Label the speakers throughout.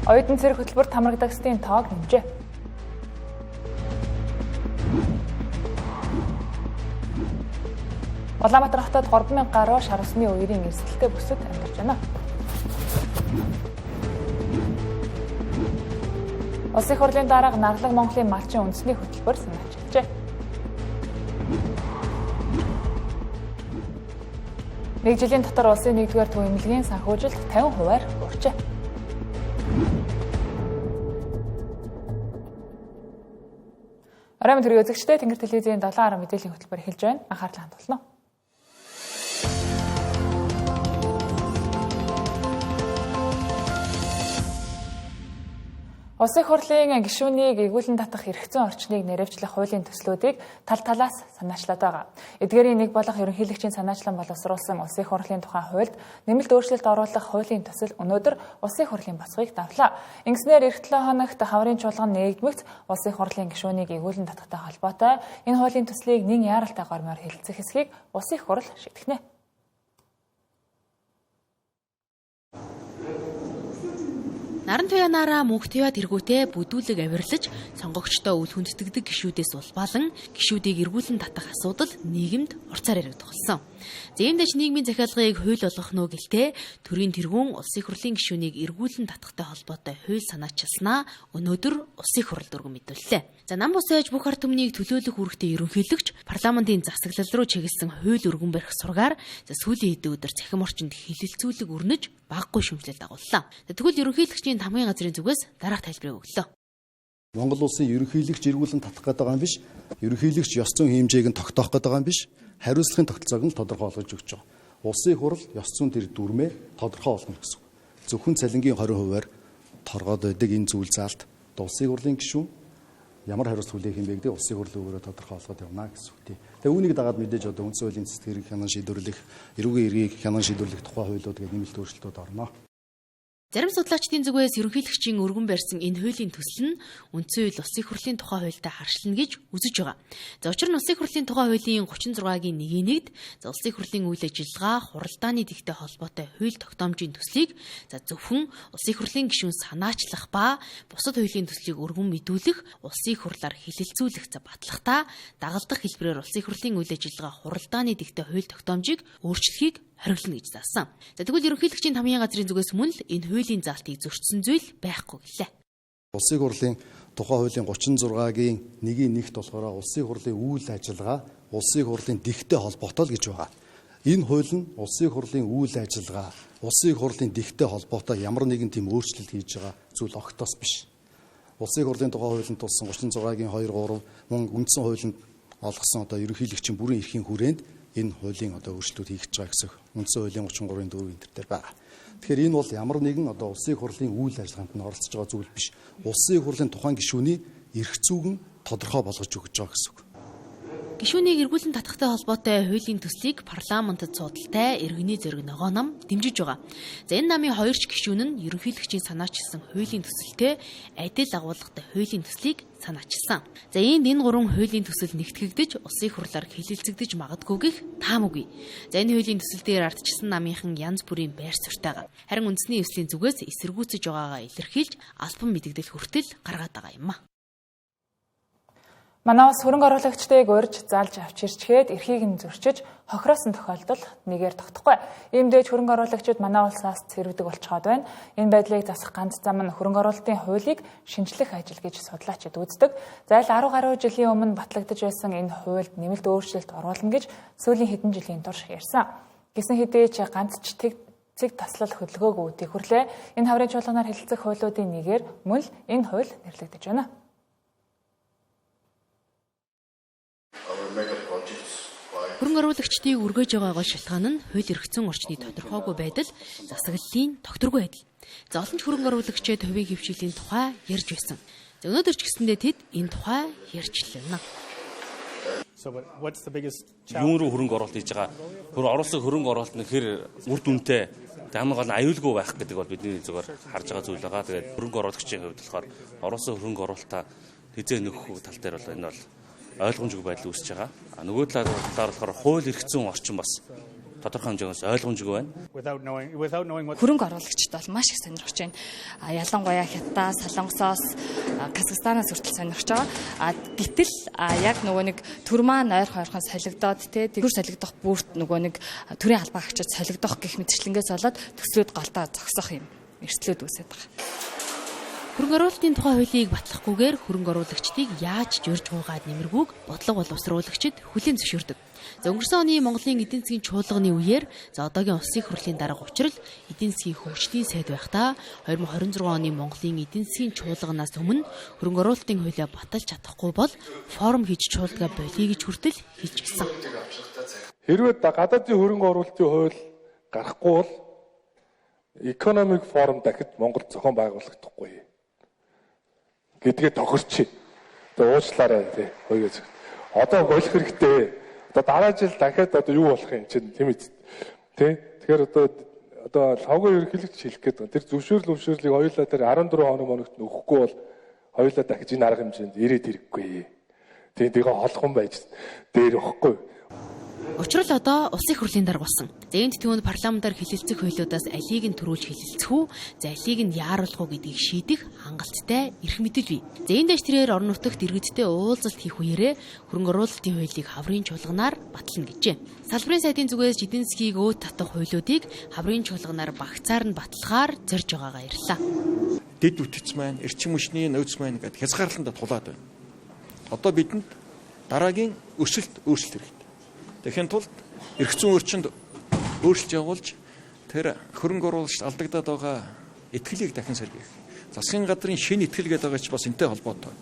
Speaker 1: Оюутан цэрэг хөтөлбөр хамрагдагчдын тоог нэмжээ. Улаанбаатар хотод 3000 гаруй шар усны үерийн эрсдэлтэй бүсэд амьдарч байна. Улсын хурлын дарга Нарлаг Монголын малчин үндэсний хөтөлбөр санаачилжээ. Нэг жилийн дотор улсын нэгдүгээр түвэмлэгийн санхүүжилт 50%-аар буурчээ. Оройн төрийн үзэгчдээ Тэнгэр телевизийн 7:10 мэдээллийн хөтөлбөр эхэлж байна. Анхаарлаа хандуулна. Улсын хурлын гишүүнийг эргүүлэн татах эрх зүйн орчныг нэрвчлэх хуулийн төслүүдийг тал талаас санаачлаад байгаа. Эдгээрийн нэг болох ерөнхийлөгчийн санаачлан боловсруулсан Улсын хурлын тухай хуульд нэмэлт өөрчлөлт оруулах хуулийн төсөл өнөөдөр Улсын хурлын босгыг давлаа. Ингэснээр эх 7 хоногт хаврын чуулган нээгдмэгц Улсын хурлын гишүүнийг эргүүлэн татахтай холбоотой энэ хуулийн төслийг нэн яаралтай гормоор хэлэлцэх хэсгийг Улсын хурал шийдэх нэ.
Speaker 2: Наран туянаараа мөнх туяа тэргүүтээ бүдүүлэг авирлаж сонгогчдоо үл хүндэтгэдэг гишүүдээс улбаалан гишүүдийг эргүүлэн татах асуудал нийгэмд урцаар яригдах болсон. Зээмдэж нийгмийн захиалгыг хууль болгох нөө гэлтэй төрийн тэргүүн улсын хурлын гишүүнийг эргүүлэн татахтай холбоотой хууль санаачилснаа өнөөдөр улсын хурал дөргөн мэдүүллээ. За нам бус ээж бүх ард түмнийг төлөөлөх үүрэгтэй ерөнхийлөгч парламентын засаглал руу чиглэсэн хууль өргөн барих сургаар за сүүлийн хэдэн өдөр цахим орчинд хилэлцүүлэг өрнөж багагүй шүүмжлэл дагууллаа. Тэгвэл ерөнхийлөгчийн хамгийн газрын зүгээс дараах тайлбарыг өглөө.
Speaker 3: Монгол улсын ерөнхийлөгч эргүүлэн татах гэдэг байгаа юм биш. Ерөнхийлөгч ёс зүйн хэмжээг нь тогтоох гэдэг байгаа юм биш. Хариуцлагын тогтолцоог нь тодорхой болгож өгч байгаа. Улсын хурал ёс зүйн тэр дүрмээ тодорхой болгоно гэсэн үг. Зөвхөн цалингийн 20%-аар торгоод байдаг энэ зүйл заалт улсын хурлын гишүүн ямар хариуцлага хүлээх юм бэ гэдэг улсын хурлын өөрөөр тодорхой болгоод явна гэсэн үг тий. Тэгээ үүнийг дагаад мэдээж одоо үндсэн хуулийн цэцэг хэрэг хянан шийдвэрлэх, эрүүгийн эргийг хянан шийдвэрлэх тухай хуулиуд гэдэг нэмэлт өөрчлөлтүүд орно.
Speaker 2: Зарим судлаачдын зүгээс ерөнхийлөгчийн өргөн барьсан энэ хуулийн төсөл нь үндсэн хууль улсын хурлын тухай хуультай харшлна гэж үзэж байгаа. За учир нь улсын хурлын тухай хуулийн 36-гийн 1-ийн 1-д за улсын хурлын үйл ажиллагаа хуралдааны дэгтэй холбоотой хууль тогтоомжийн төслийг за зөвхөн улсын хурлын гишүүн санаачлах ба бусад хуулийн төслийг өргөн мэдүүлэх улсын хурлаар хэлэлцүүлэх за батлахтаа дагалдах хэлбэрээр улсын хурлын үйл ажиллагаа хуралдааны дэгтэй хууль тогтоомжийг өөрчлөхийг хориглоно гэж заасан. За тэгвэл ерөнхийлөгчийн хамгийн газрын зүгээс мөн л энэ хуулийн заалтыг зөрчсөн зүйл байхгүй гэлээ.
Speaker 3: Улсын хурлын тухай хуулийн 36-гийн 1-ийн 1-т болохоор улсын хурлын үйл ажиллагаа улсын хурлын дэгтэй холбоотой л гэж байгаа. Энэ хууль нь улсын хурлын үйл ажиллагаа, улсын хурлын дэгтэй холбоотой ямар нэгэн тийм өөрчлөлт хийж байгаа зүйл огтоос биш. Улсын хурлын тухай хуулинд тулсан 36-гийн 2 3 мөн үндсэн хуулинд олгосон одоо ерөнхийлөгчийн бүрэн эрхийн хүрээнд энэ хуулийн одоо өөрчлөлтүүд хийгдэж байгаа гэсэн үндсэн хуулийн 33-ын 4 энэ төр дээр байгаа. Тэгэхээр энэ бол ямар нэгэн одоо улсын хурлын үйл ажиллагаанд нь оролцож байгаа зүйл биш. Улсын хурлын тухайн гишүүний эрх зүйг нь тодорхой болгож өгч байгаа гэсэн үг.
Speaker 2: Гишүүнийг эргүүлэн татахтай холбоотой хуулийн төслийг парламентод суудалтай иргэний зориг ногоо нам дэмжиж байгаа. За энэ намын хоёр ч гишүүн нь ерөнхийлөгчийн санаачилсан хуулийн төсөлтэй адил агуулгатай хуулийн төслийг санаачилсан. За иймд энэ гурван хуулийн төсөл нэгтгэгдэж улсын хурлаар хэлэлцэгдэж магадгүй гэх таамаггүй. За энэ хуулийн төсөл дээр ардчилсан намынхан янз бүрийн байр суурьтай байгаа. Харин үндэсний ёслолын зүгээс эсэргүүцэж байгаагаа илэрхийлж албан мэдэгдэл хүртэл гаргаад байгаа юм а.
Speaker 1: Манай улс хөрөнгө оруулагчдыг урьж залж авч ирчгээд эрхийг нь зөрчиж хохироосон тохиолдол нэгээр тогтохгүй. Иймдээж хөрөнгө оруулагчид манай улсаас цэрвдэг болцоод байна. Энэ байдлыг засах ганц зам нь хөрөнгө оруулалтын хуулийг шинжлэх ажил гэж судлаачид үздэг. Зайл 10 гаруй жилийн өмнө батлагдаж байсан энэ хуульд нэмэлт өөрчлөлт оруулна гэж сүүлийн хэдэн жилийн турш ярьсан. Гэсэн хэдий ч ганц ч цэг таслал хөдөлгөөгүй тэхвэрлээ. Энэ хаврын чуулганаар хэлэлцэх хуулиудын нэгээр мөн л энэ хууль нэрлэгдэж байна.
Speaker 2: Хөрөнгө оруулагчдыг өргөж байгаа гол шалтгаан нь хууль эрх зүйн орчны тодорхойгүй байдал, засаглалын тогтворгүй байдал. За олон ч хөрөнгө оруулагчид хувийн хэвшилийн тухай ярьж байсан. За өнөөдөр ч гэсэндээ тэд энэ тухай ярьж лээ.
Speaker 4: Юун руу хөрөнгө оруулалт хийж байгаа? Хөр оруулсан хөрөнгө оруулалт нь хэр үр дүнтэй, хамгийн гол нь аюулгүй байх гэдэг бол бидний зүгээр харж байгаа зүйл байгаа. Тэгээд хөрөнгө оруулагчийн хувьд болохоор оруулсан хөрөнгө оруулалтаа хэзээ нөхөх тал дээр бол энэ бол ойлгомжгүй байдал үүсэж байгаа. А нөгөө талаар болохоор хууль эрх зүйн орчин бас тодорхой хэмжээнээс ойлгомжгүй байна.
Speaker 5: Хөрөнгө оруулагчид бол маш их сонирхож байна. Ялангуяа Хятадаас, Солонгосоос, Казахстанаас хүртэл сонирхож байгаа. Гэтэл яг нөгөө нэг төр маань ойр хойрхон солигдоод төр солигдох бүрт нөгөө нэг төрийн албан агчид солигдох гэх мэтчлэнгээс болоод төслүүд голдоо зогсох юм эрсдлүүд үүсээд байгаа.
Speaker 2: Хөрөнгө оруулалтын тухай хуулийг батлахгүйгээр хөрөнгө оруулагчдыг яаж журж гуйгаад нэмэргүүг бодлого боловсруулагчид хүлээн зөвшөөрдөг. За өнгөрсөн оны Монголын эдийн засгийн чуулганы үеэр за одоогийн улсын их хурлын дарга учрал эдийн засгийн хөгжлийн сайд байхдаа 2026 оны Монголын эдийн засгийн чуулганаас өмнө хөрөнгө оруулалтын хуулиа баталж чадахгүй бол форум хийж чуулгаа болиё гэж хүртэл хэлж байсан.
Speaker 6: Хэрвээ гадаадын хөрөнгө оруулалтын хууль гарахгүй бол Economic Forum дахид Монгол зохион байгуулагдахгүй гэдгээ тохирч. Одоо уучлаарай тий. Хоёроо. Одоо болох хэрэгтэй. Одоо дараа жил дахиад одоо юу болох юм чинь тийм үү? Тий. Тэгэхээр одоо лавгийн ерөнхийлөгч хэлэх гээд байна. Тэр зөвшөөрлийг хоёулаа тэр 14 хоног моногт нь өгөхгүй бол хоёулаа дахиж энэ арга хэмжээнд ирээд ирэхгүй. Тий, тэгээ холхон байж дээр өгөхгүй.
Speaker 2: Учир нь одоо улсын их хурлын дарга болсон. За энд түүнд парламентаар хэлэлцэх хуулиудаас алийг нь төрүүлж хэлэлцэх үү, за алийг нь яаруулах уу гэдгийг шийдэх хангалттай эрх мэдэл бий. За энэ дэш тэрээр орон нутагт иргэдтэй уулзалт хийх үеэрээ хөрөнгө оруулалтын хуулийг хаврын чуулганаар батлана гэжээ. Салбарын сайдын зүгээс эдийн засгийг өөд татах хуулиудыг хаврын чуулганаар багцаар нь батлахаар зорж байгаагаа ярьлаа.
Speaker 7: Дэд үтгэц маань, эрчим хүчний нөөц маань гэдэг хязгаарлалтанд тулаад байна. Одоо бидэнд дараагийн өрсөлд өөрчлөлт хэрэгтэй. Тэгэхин тулд эрх зүйн орчинд өөрчлөлт явуулж тэр хөрөнгө оруулагчид алдагдаад байгаа итгэлийг дахин сэргээх. Засгийн газрын шинэ итгэл гэдэг байгаа ч бас энтэй холбоотой.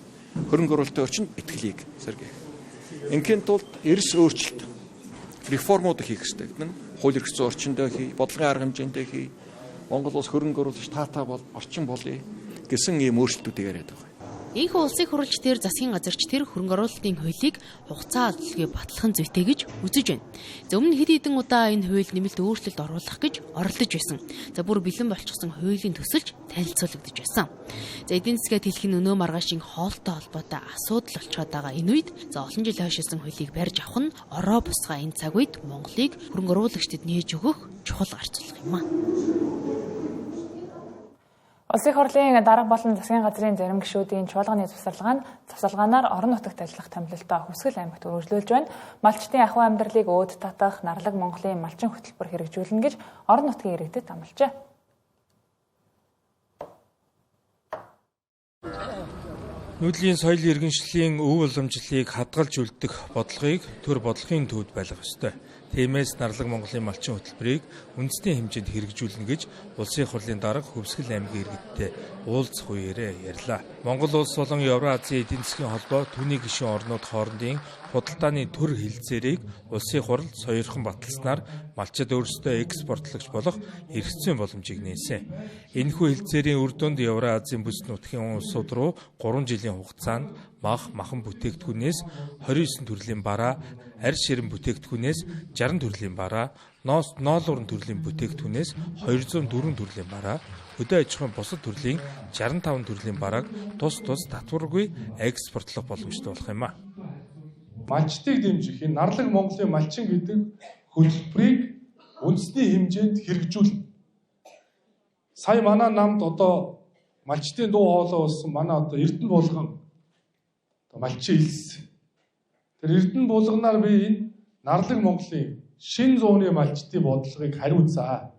Speaker 7: Хөрөнгө оруулалтын орчинд итгэлийг сэргээх. Ингийн тулд эрс өөрчлөлт, реформууд хийх хэрэгтэй гэдэг нь хууль эрх зүйн орчиндөө хий, бодлогын арга хэмжээндээ хий. Монгол улс хөрөнгө оруулагч таатай бол орчин болъё гэсэн ийм өөрчлөлтүүдийг яриад байгаа.
Speaker 2: Энэхүү улсын хурлч дээр засгийн газарч тэр хөрөнгө оруулалтын хуулийг хугацаа алдалгүй батлах нь зүйтэй гэж үзэж байна. За өмнө хэд хэдэн удаа энэ хууль нэмэлт өөрчлөлт оруулах гэж оролдож байсан. За бүр бэлэн болчихсон хуулийн төсөлж танилцуулагдаж байсан. За эдийн засгаа хэлэх нь өнөө маргаашийн хоолтой холбоотой асуудал болчиход байгаа энэ үед за олон жил хойшилсан хуулийг барьж авах нь ороо бусгаа энэ цаг үед Монголыг хөрөнгө оруулагчдад нээж өгөх чухал гарцуулга юм а.
Speaker 1: Улсын хурлын дарга болон засгийн газрын зарим гишүүдийн чуулганы завсарлагаанаар орон нутагт ажиллах томилолтоо Хөвсгөл аймагт өргөжлүүлж байна. Малчдын ахуй амьдралыг өөд татах нарлаг Монголын малчин хөтөлбөр хэрэгжүүлнэ гэж орон нутгийн иргэдэд амлажээ.
Speaker 8: Нүүдлийн соёл иргэншлийн өв уламжлалыг хадгалж үлдэх бодлогыг төр бодлогын төвд байлгах ёстой. Тиймээс нарлаг Монголын малчин хөтөлбөрийг үндэсний хэмжээнд хэрэгжүүлнэ гэж Улсын их хурлын дарга Хөвсгөл аймгийн иргэдтэй уулзах үеэрээ ярьлаа. Монгол улс болон Евроазийн эдийн засгийн холбоо түүний гишүүн орнууд хоорондын худалдааны төр хэлцээрийг Улсын их хурл соёрхон баталснаар малчид өөрсдөө экспортлогч болох эрх зүйн боломжийг нээсэн. Энэхүү хэлцээрийн үр дүнд Евроазийн бүс нутгийн улсууд руу 3 жилийн хугацаанд мах, махан бүтээгдэхүүнээс 29 төрлийн бараа, арь ширэн бүтээгдэхүүнээс 60 төрлийн бараа, ноос ноолуурын төрлийн бүтээгдэхүүнээс 204 төрлийн бараа, хөдөө аж ахуйн бусад төрлийн 65 төрлийн барааг тус тус татваргүй экспортлох боломжтой болох юм а.
Speaker 6: Малчдыг дэмжих энэ нарлаг Монголын малчин гэдэг хөтөлбөрийг үндэсний хэмжээнд хэрэгжүүлнэ. Сая манай намд одоо малчдын дуу хоолой болсон манай одоо Эрдэнэ булган малчин илсэн. Тэр Эрдэнэ булганаар би энэ нарлаг Монголын шин зууны малчдын бодлогыг хариуцаа.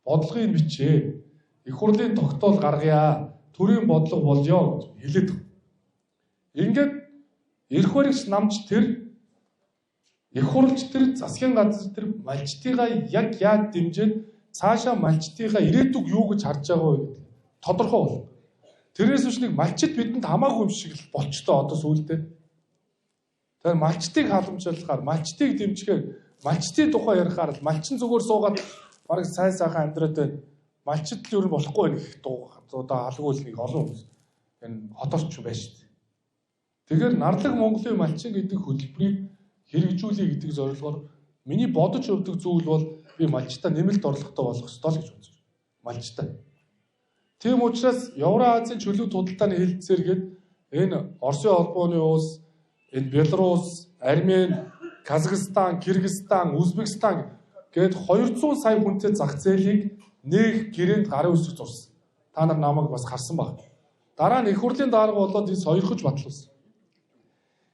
Speaker 6: Бодлогыг бичээ. Их хурлын тогтоол гаргая. Төрийн бодлого болёо гэж хэлээд байгаа. Ингээд эрх баригч намч тэр их хурлч тэр засгийн газар тэр малчдыгаа яг яаж дэмжиж цаашаа малчдыгаа ирээдүг юу гэж харж байгаа вэ гэдэг тодорхой болно. Тэрнээс биш нэг малчид бидэнд хамаагүй юм шиг л болчтой одоо сүүлдээ. Тэгэхээр малчдыг халамжлахаар, малчдыг дэмжихээр, малчдын тухай ярихаар л малчин зүгээр суугаад бараг сайн сайхан амьдраад байна. Малчид л ер нь болохгүй байх гэх дуу одоо алгүй л нэг олон хүмүүс энэ хотоос ч юм байна шүү дээ. Тэгэхээр нарлаг Монголын малчин гэдэг хөтөлбөрийг хэрэгжүүлэе гэдэг зорилгоор миний бодож явдаг зүйл бол би малчтай нэмэлт орлоготой болох ёстой л гэж үзэж байна. Малчтай. Тийм учраас Евроазийн чөлөөт худалдааны хэлэлцээр гээд энэ Оросын холбооны улс, энэ Беларусь, Армени, Казахстан, Кыргызстан, Узбекистан Гээд 200 сая хүнтэй зах зээлийг нэг гэрээнд гарын үсэг зурсан. Та нар намайг бас харсан баг. Дараа нь их хурлын дарга болоод энэ сойрхож батлуулсан.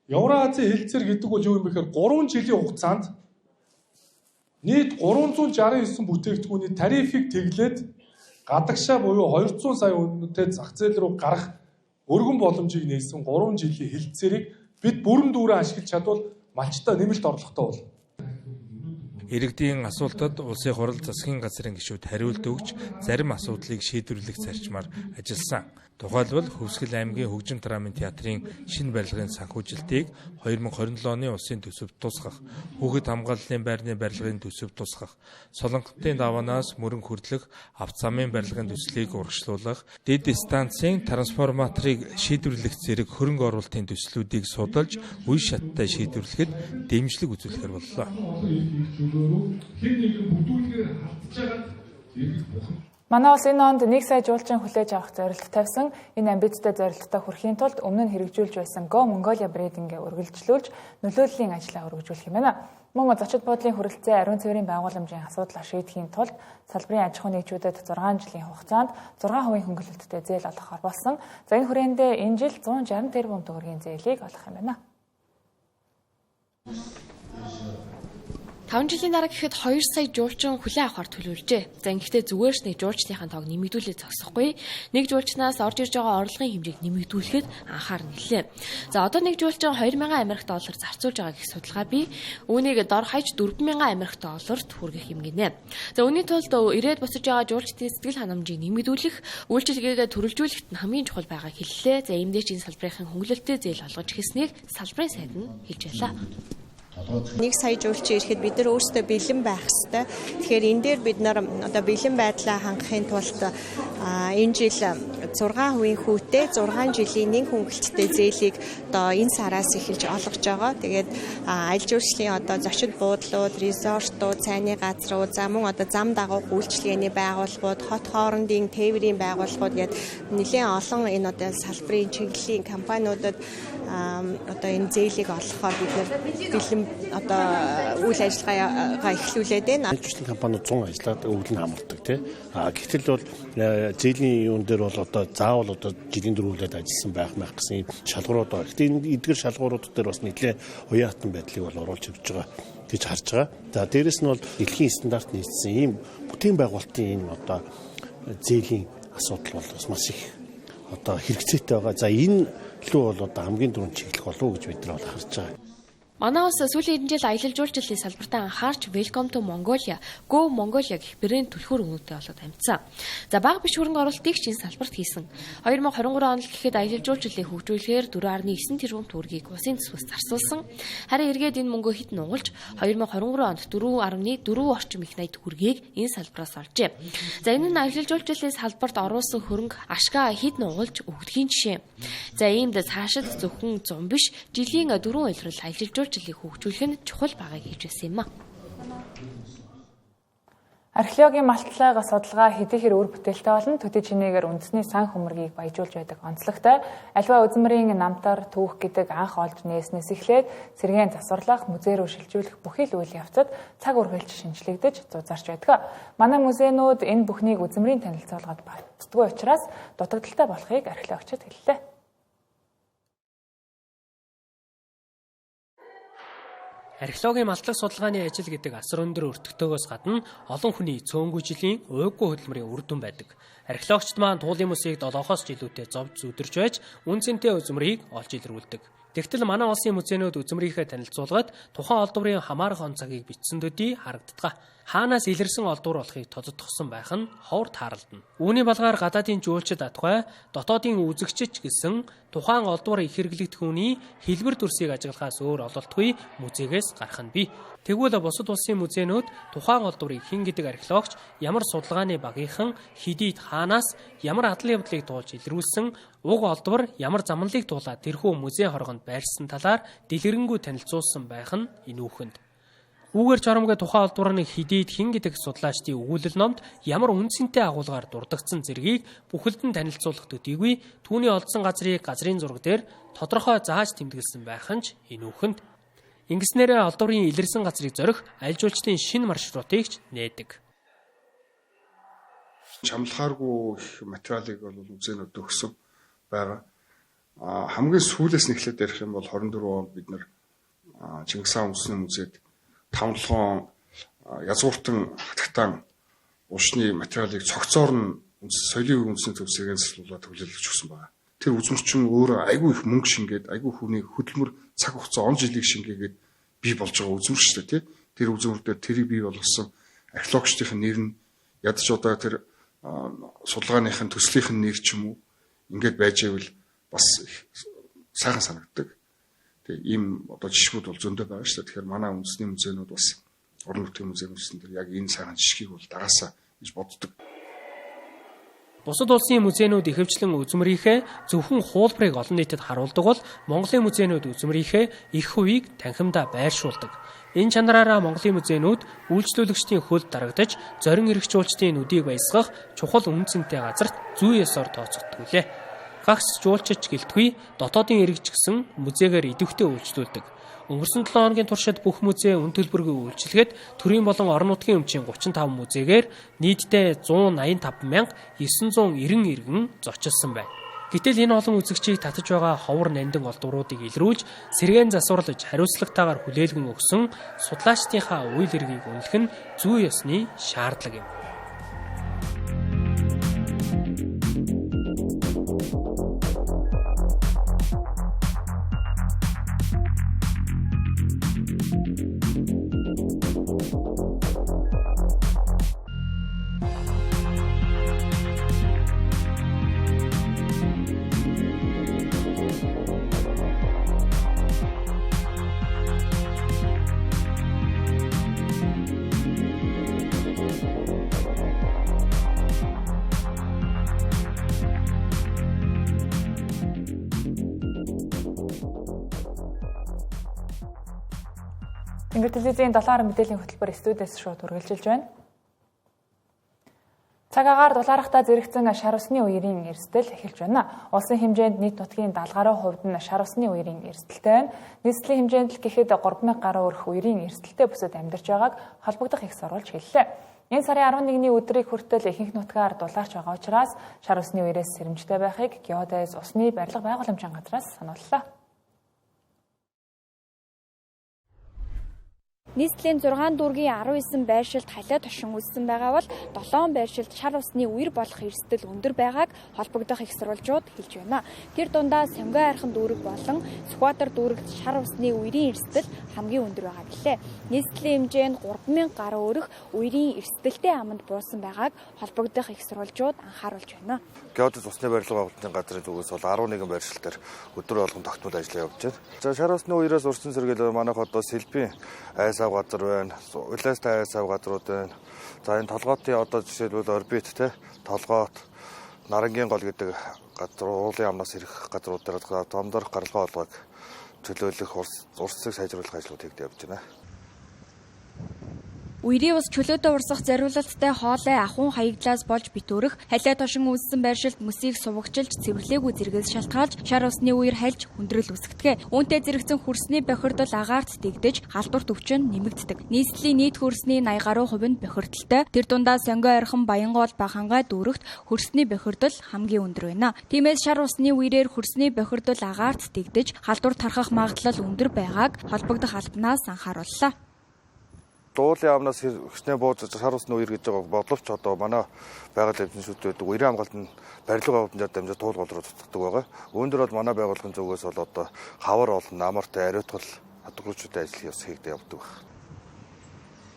Speaker 6: Евроазийн хэлцээр гэдэг бол юу юм бэ гэхээр 3 жилийн хугацаанд нийт 369 бүтээгдэхүүний тарифыг тэглээд гадагшаа буюу 200 сая үнэтэй зах зээл рүү гарах өргөн боломжийг нээсэн 3 жилийн хэлцээрийг бид бүрэн дүүрэн ашиглаж чадвал малчтай нэмэлт орлоготой болно.
Speaker 8: Иргэдийн асуултад Улсын хурал засгийн газрын гишүүд хариулт өгч зарим асуудлыг шийдвэрлэх зарчмаар ажилласан. Тухайлбал Хөвсгөл аймгийн Хөгжим драмын театрын шинэ барилгын санхүүжилтийг 2027 оны улсын төсөвт тусгах, хүүхэд хамгааллын байрны барилгын төсөв тусгах, Солонготын даваанаас мөрөн хөрлөх авто замын барилгын төслийг урагшлуулах, дэд станцын трансформаторыг шийдвэрлэх зэрэг хөрөнгө оруулалтын төслүүдийг судалж үе шаттай шийдвэрлэхэд дэмжлэг үзүүлэхээр боллоо.
Speaker 1: Манай улс энэ онд 1 сая жуулчин хүлээж авах зорилт тавьсан. Энэ амбицтай зорилттой хүрэхийн тулд өмнө нь хэрэгжүүлж байсан Go Mongolia брендингээ үргэлжлүүлж нөлөөллийн ажлаа өргөжүүлэх юм байна. Мөн зочид буудлын хүрэлцээ ариун цэврийн байгууламжийн асуудлаа шийдэхийн тулд салбарын аж ахуйн нэгжүүдэд 6 жилийн хугацаанд 6% хөнгөлөлттэй зээл олгохоор болсон. За энэ хүрээндээ энэ жил 160 тэрбум төгрөгийн зээлийг олгох юм байна.
Speaker 2: 5 жилийн дараа гэхэд 2 сая жуулчин хүлээн авахар төлөвлөжээ. За ингэхдээ зүгээр ч нэг жуулчныхаа тоог нэмэгдүүлээ зогсохгүй. Нэг жуулчнаас орж ирж байгаа орлогын хэмжээг нэмэгдүүлэхэд анхаарна гэлээ. За одоо нэг жуулчин 2000 Америк доллар зарцуулж байгаа гэх судалгаа бий. Үүнийг дор хаяж 4000 Америк долларт хүргэх юм гинэ. За үүний тулд ирээд буцаж байгаа жуулчдын сэтгэл ханамжийг нэмэгдүүлэх, үйлчилгээгээ төрөлжүүлэхэд нь хамгийн чухал байгааг хэллээ. За иймдээ ч энэ салбарын хөнгөлөлттэй зээл олгож эхэлснийг салбарын сайд нь хэлж байлаа.
Speaker 9: 1 сая жуулчин ирэхэд бид нар өөрсдөө бэлэн байх ёстой. Тэгэхээр энэ дээр бид нар одоо бэлэн байдлаа хангахын тулд энэ жил 6% хүүтэй 6 жилийн нэг хөнгөлөлттэй зээлийг одоо энэ сараас эхэлж олгож байгаа. Тэгээд аялал жуулчлалын одоо зочид буудлууд, резортууд, цайны газрууд, за мөн одоо зам дагуух үйлчилгээний байгууллагууд, хот хоорондын тээврийн байгууллагууд гээд нэлээд олон энэ одоо салбарын чиглэлийн компаниудад одоо энэ зээлийг олгохоор бид нар бэлэн одоо үйл ажиллагаагаа эхлүүлээд байна.
Speaker 10: Аялал жуулчлалын компаниуд 100 ажиллаад өвөл нь амардаг тий. А гэтэл бол зээлийн юун дээр бол одоо заавал одоо жилийн дөрвөлээд ажилласан байх мэх гэсэн шалгуурууд байгаа. Гэтэ энэ эдгэр шалгуурууд дээр бас нэлээ уяатан байдлыг бол оруулж ирж байгаа гэж харж байгаа. За дээрэс нь бол дэлхийн стандарт нийцсэн ийм бүтээн байгуулалтын энэ одоо зээлийн асуудал бол бас маш их одоо хэрэгцээтэй байгаа. За энэ лүү бол одоо хамгийн түрүүнд чиглэх болов уу гэж бид нар бол харж байгаа.
Speaker 2: Манай улс сүүлийн хэдэн жил аялал жуулчлалын салбартаа анхаарч Welcome to Mongolia, Go Mongolia гэх брэнд түлхүүр өгнөтэй болоод амжсан. За бага биш хөрөнгө оруулалтыг ч энэ салбарт хийсэн. 2023 онд л гэхэд аялал жуулчлалыг хөгжүүлэхээр 4.9 тэрбум төгрөгийг улсын төсвөөс зарцуулсан. Харин эргээд энэ мөнгөө хэд нугалж 2023 онд 4.4 орчим их 80 төгрөгийг энэ салбараас олжээ. За энэ нь аялал жуулчлалын салбарт оруулсан хөрөнгө ашгаа хэд нугалж өгдгийн жишээ. За иймд цаашид зөвхөн 100 биш жилийн 4 улирал аялал жуулчлалыг хөгжүүлэх нь чухал байгааг хэлж байсан юм а.
Speaker 1: Археологийн малтлага судалгаа хэдий хэр үр бүтээлтэй болно төдий чинээгээр үндэсний сан хөмрөгийг баяжуулж байдаг онцлогтой. Альва үзмэрийн намтар түүх гэдэг анх олж нээснээс эхлээд сэргээн засварлах, музей рүү шилжүүлэх бүхий л үйл явцад цаг үргэлж шинжлэгдэж зузаарч байдаг. Манай музейнүүд энэ бүхнийг үзмэрийн танилцуулгад багтдаггүй учраас дутагдaltaй болохыг археологчид хэллээ.
Speaker 11: Археологийн малтлаг судалгааны ажил гэдэг асар өндөр өртөгтөөгөөс гадна олон хүний цөөнгүй жилийн уйггүй хөдөлмөрийн үр дүн байдаг. Археологчид маань туулын мөсийг 7-оос жилүүтэй зовж зүдэрч байж үн цэнтэй үзмэрийг олж илрүүлдэг. Тэгтэл манай улсын музейнүүд үзмэрийнхээ танилцуулгад тухайн олдврын хамаарах он цагийг бичсэн төдий харагддаг. Хаанаас илэрсэн олдвор болохыг тодотгосон байх нь ховор тааралдана. Үүний балгаар гадаадын жуулчид атгай, дотоодын үзэгчид ч гэсэн тухайн олдвор их хэрэглэгдэхүүний хэлбэр төрсийг ажиглахаас өөр ололтгүй музейгээс гарах нь бий. Тэгвэл бусад улсын музейнүүд тухайн олдврыг хэн гэдэг археологч, ямар судалгааны багийнхан хэдийд хаанаас ямар адал явдлыг туулж илрүүлсэн, уг олдвор ямар замналыг туулаад тэрхүү музей хоргонд байрсан талаар дэлгэрэнгүй танилцуулсан байх нь энүүхэнд. Үүгээр журамгүй тухайн олдворны хэдийд хэн гэдэг судлаачдын өгүүлэл номд ямар үн цэнтэй агуулгаар дурдагдсан зэргийг бүхэлд нь танилцуулах төдийгүй түүний олдсон газрыг газрын зураг дээр тодорхой зааж тэмдэглэсэн байх нь ч энүүхэнд. Ингэснээрээ олдврын илэрсэн газрыг зорих аль жуулчдын шинэ маршрутыг ч нээдэг.
Speaker 12: Чамлахааргүй их материалыг бол музейнууд өгсөн байгаа. Хамгийн сүүлээс нь эхлээд ярих юм бол 24 онд бид нар Чингис хаан үндэсний музейд 5-7 он язгууртан хатагтаан уушны материалыг цогцоор нь соёлын үндэсний төв сэргээн засварлаад төлөөлөж өгсөн байна. Тэр үзмэрчин өөрөө айгүй их мөнгө шингээд, айгүй хүний хөдөлмөр цаг хугацаа он жилийг шингээгээд бий болж байгаа үзмэр шүү дээ, тий. Тэр үзмэр дээр тэрийг бий болгосон археологчдын нэр нь ядч одоо тэр судалгааных нь төслийнх нь нэр ч юм уу ингээд байж ивэл бас их сайхан санагддаг. Тэгээ ийм одоо жишгүүд бол зөндөө байгаа шүү дээ. Тэгэхээр манай үндэсний музейнууд бас орон нутгийн музей үндэстэн дээр яг энэ сайхан жишгийг бол дагаасаа гэж боддог.
Speaker 11: Бусад улсын музейнүүд ихэвчлэн үзмэрийнхээ зөвхөн хуулбарыг олон нийтэд харуулдаг бол Монголын музейнүүд үзмэрийнхээ их хувийг танхимдаа байршуулдаг. Энэ чанараараа Монголын музейнүүд үйлчлүүлэгчдийн хөлд дарагдаж, зорин эрх жуулчдын нүдийг баясгах чухал үнэ цэнтэй газарт зүй ёсоор тооцогддог лээ. Гагц жуулчид гэлтгүй дотоодын иргэч гэсэн музейгээр идэвхтэй үйлчлүүлдэг. Өнгөрсөн 7 хоногийн туршид бүх музей үн төлбөргүй үйлчилгээд төрийн болон орон нутгийн өмчийн 35 музейгээр нийтдээ 185,990 иргэн зочилсан байна. Гэтэл энэ олон үзэгчийг татаж байгаа ховор нандин олдвруудыг илрүүлж, сэргээн засварлаж хариуцлагатайгаар хүлээлгэн өгсөн судлаачдынхаа үйл хэргийг үнэлэх нь зүй ёсны шаардлага юм.
Speaker 1: Тэнгэр телевизийн 7 мэдээллийн хөтөлбөр студиэс шууд үргэлжилж байна. Цаг агаар дулаархтаа зэрэгцэн шар усны үерийн эрсдэл эхэлж байна. Улсын хэмжээнд нийт нутгийн 70 гаруй хувьд нь шар усны үерийн эрсдэлтэй байна. Нийслэлийн хэмжээнд л гэхэд 3000 гаруй өрх үерийн эрсдэлтэй бүсэд амьдарч байгааг холбогдох их сурвалж хэллээ. Энэ сарын 11-ний өдрийг хүртэл ихэнх нутгаар дулаарч байгаа учраас шар усны үерээс сэрэмжтэй байхыг геодез усны барилга байгууламжийн газраас санууллаа.
Speaker 13: Нийслэлийн 6 дүүргийн 19 байршилд халиа тошин үүссэн байгаа бол 7 байршилд шар усны үер болох эрсдэл өндөр байгааг холбогдох их сурвалжууд хэлж байна. Тэр дундаа Сонгой архан дүүрэг болон Сүхбаатар дүүрэгт шар усны үерийн эрсдэл хамгийн өндөр байгаа гэлээ. Нийслэлийн хэмжээнд 3000 гаруй өрх үерийн эрсдэлтэй аманд буусан байгааг холбогдох их сурвалжууд анхааруулж байна.
Speaker 14: Геодез усны барилга байгуулалтын газрын зүгээс бол 11 байршил дээр өдөр болгон тогтмол ажил явуулж байна. За шар усны үерээс урьдчилан сэргийлэх манайх одоо сэлбийн айс ав газар байна. Улаастай айс ав газрууд байна. За энэ толгоотын одоо жишээлбэл орбит те толгоот Нарангийн гол гэдэг газар уулын амнаас ирэх газрууд дээр томдорх гаралгаа олгойг чөлөөлөх урсыг сайжруулах ажлууд хийгдэж явж байна.
Speaker 13: Үерийн ус чөлөөтэй урсах зориулалттай хоолой ахуйн хаягдлаас болж битүүрэх, халиа тошин үүссэн байршилд мөсийг сувагчилж цэвэрлээгүй зэргээс шалтгаалж шар усны үер хальж хүндрэл үүсгдэг. Үүнтэй зэрэгцэн хөрсний бохирдол агаарт дэгдэж халдварт өвчин нэмэгддэг. Нийслэлийн нийт хөрсний 80 гаруй хувь нь бохирдолтой. Тэр дундаа Сонгой ойрхон Баянгол Бахангай дүүрэгт хөрсний бохирдол хамгийн өндөр байна. Тиймээс шар усны үерээр хөрсний бохирдол агаарт дэгдэж халдвар тархах магадлал өндөр байгааг холбогдох албанаас анхаарууллаа.
Speaker 14: Уулын амнаас хичнээн бууж шар усны үер гэж байгаа бодловч одоо манай байгаль эзэмшүүд байдаг үерийн хамгаалалт нь барилга байгууламжаар дамжаад туул гол руу цуцдаг байгаа. Үүн дээр бол манай байгууллагын зүгээс бол одоо хавар болон намартай ариутгал хадгалжуудын ажил ёс хийгдэж явдаг байна.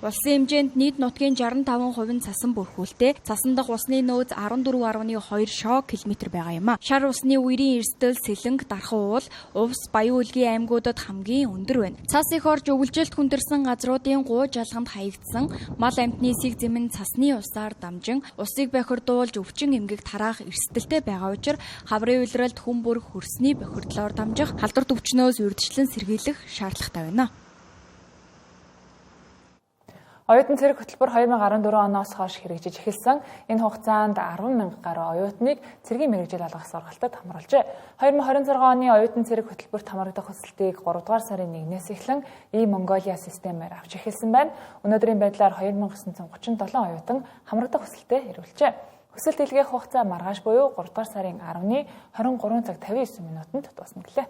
Speaker 13: Улсын хэмжээнд нийт нутгийн 65% нь цасан бүрхүүлтэй. Цасан дах усны нөөц 14.2 шоо километр байгаа юм а. Шар усны үерийн эрсдэл Сэлэнг, Дархан уул, Увс, Баян-Үлгийн аймагуудад хамгийн өндөр байна. Цас их орж өвлжилт хүндэрсэн газруудын гуй жалганд хаягдсан мал амьтны сэг зэмэн цасны усаар дамжин усыг бохирдуулж өвчин эмгэг тараах эрсдэлтэй байгаа учраас хаврын улиралд хүн бүр хөрсний бохирдлоор дамжих халдварт өвчнөөс урьдчилан сэргийлэх шаардлагатай байна.
Speaker 1: Оюутан цэрэг хөтөлбөр 2014 оноос хойш хэрэгжиж эхэлсэн. Энэ хугацаанд 10,000 гаруй оюутныг цэргийн мэргэжил олгох сургалтад хамруулжээ. 2026 оны оюутан цэрэг хөтөлбөрт хамрагдах хүсэлтийг 3 дугаар сарын 1-ээс эхлэн E-Mongolia системээр авч эхэлсэн байна. Өнөөдрийн байдлаар 2937 оюутан хамрагдах хүсэлтэд ирүүлжээ. Хүсэлт илгээх хугацаа маргааш буюу 3 дугаар сарын 10-ны 23 цаг 59 минутанд дуусна гэлээ.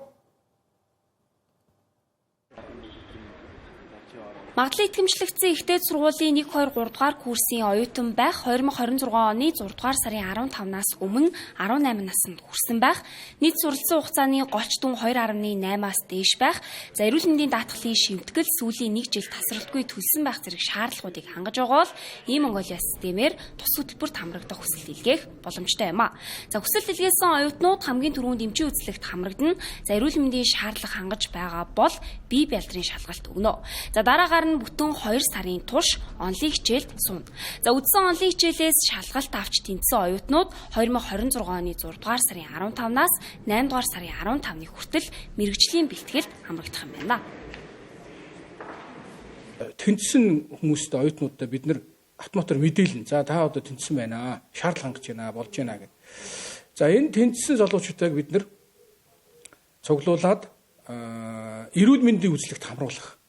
Speaker 2: Магадлан итгэмжлэгдсэн их дээд сургуулийн 1, 2, 3 дугаар курсын оюутан байх 2026 оны 6 дугаар сарын 15-наас өмнө 18 наснд хүрсэн байх, нийт суралцсан хугацааны голч дүн 2.8-аас дээш байх, за эрүүл мэндийн даатгалын шимтгэл сүүлийн 1 жил тасралтгүй төлсөн байх зэрэг шаардлагуудыг хангаж байгаа бол E-Mongolia системээр тус хөтөлбөрт хамрагдах хүсэл илгээх боломжтой юм а. За хүсэл илгээсэн оюутнууд хамгийн түрүүнд эмчийн үзлэгт хамрагдана. За эрүүл мэндийн шаардлага хангаж байгаа бол бие бялдрын шалгалт өгнө. За дараагаар нь бүтэн 2 сарын турш онлын хичээлд сууна. За үдсэн онлын хичээлээс шалгалт авч тэнцсэн оюутнууд 2026 оны 6 дугаар сарын 15-наас 8 дугаар сарын 15-ны хүртэл мэргэжлийн бэлтгэлд хамрагдах юм байна.
Speaker 15: Тэнцсэн хүмүүстэй оюутнуудтай бид нэр автоматар мэдээлнэ. За та одоо тэнцсэн байна. Шаардлага хангаж байна, болж байна гэд. За энэ тэнцсэн залуучуудыг бид нэр цуглуулад эрүүл мэндийн үзлэгт хамруулах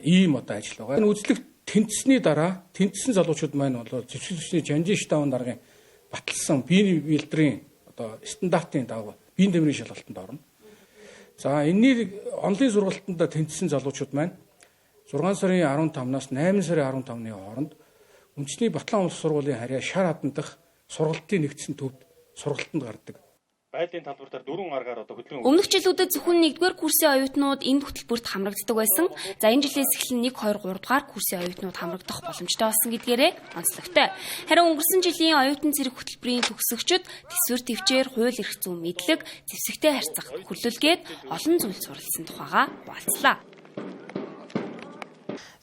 Speaker 15: ийм одоо ажил байгаа. Энэ үзлэг тэнцсэний дараа тэнцсэн залуучууд маань бол зэвсэг зэвсний жанжин штабын даргын баталсан биеийн бэлдрийн одоо стандартын дагуу биеийн дэмрийн шалгалтанд орно. За энэний онлын сургалтанд тэнцсэн залуучууд маань 6 сарын 15-наас 8 сарын 15-ны хооронд үндэсний Батлан улс сургуулийн харьяа шар хадандах сургалтын нэгдсэн төвд сургалтанд гардаг.
Speaker 16: Байдлын талбар дээр дөрвөн аргаар одоо хөдөлгөөн.
Speaker 2: Өмнөх жилүүдэд зөвхөн 1-р курсын оюутнууд энэ хөтөлбөрт хамрагддаг байсан. За энэ жилээс эхлэн 1, 2, 3 дугаар курсын оюутнууд хамрагдах боломжтой болсон гэдгээрээ онцлогтой. Харин өнгөрсөн жилийн оюутан цэрэг хөтөлбөрийн төгсөгчид төсвөр төвчээр хууль эрх зүйн мэдлэг, зэвсэгтэй харьцах нөхөрлөлгээд олон зүйл суралцсан тухайга хуваалцлаа.